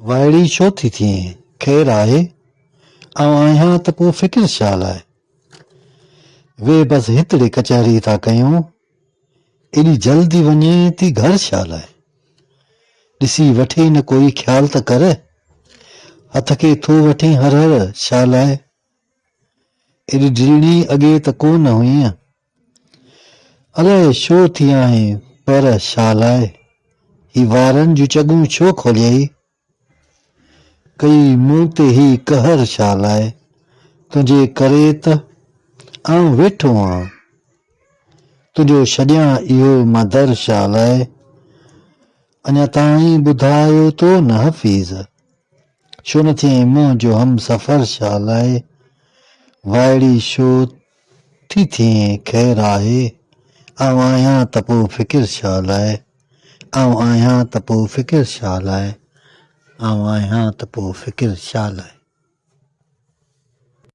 وائڙي ڇو ٿي ٿئين، خير آهي؟ آئون آهيان ته پوء فڪر ڇا لاء؟ ويهه بس هتڙي ڪچهري ٿا ڪيون، ايڏي جلدي وڃين ٿي گهر ڇا لاء؟ ڏسي وٺين نه ڪوئي خيال ته ڪر، هٿ کي ٿو وٺين هر هر ڇا لاء؟ ايڏي ڊيڻي اڳي ته ڪو نه هئينء، الائي ڇو ٿي آهين پر ڇا لاء؟ هي وارن جون چڳون ڇو کوليئي؟ ڪئي مون تي هي قهر ڇا لاء؟ تنهنجي ڪري ته آئون ويٺو آن، تنهنجو ڇڏيان اهو مان در ڇا لاء؟ اڃا تائين ٻڌايو تو نه حفيظ، ڇو نه ٿئين منهنجو هم سفر ڇا لاء؟ وائڙي ڇو ٿي ٿئين خير آهي، آئون آهيان ته پوء فڪر ڇا لاء؟ آئون آهيان ته پوء فڪر ڇا لاء؟ آئون آهيان ته پوء فڪر ڇا لاء؟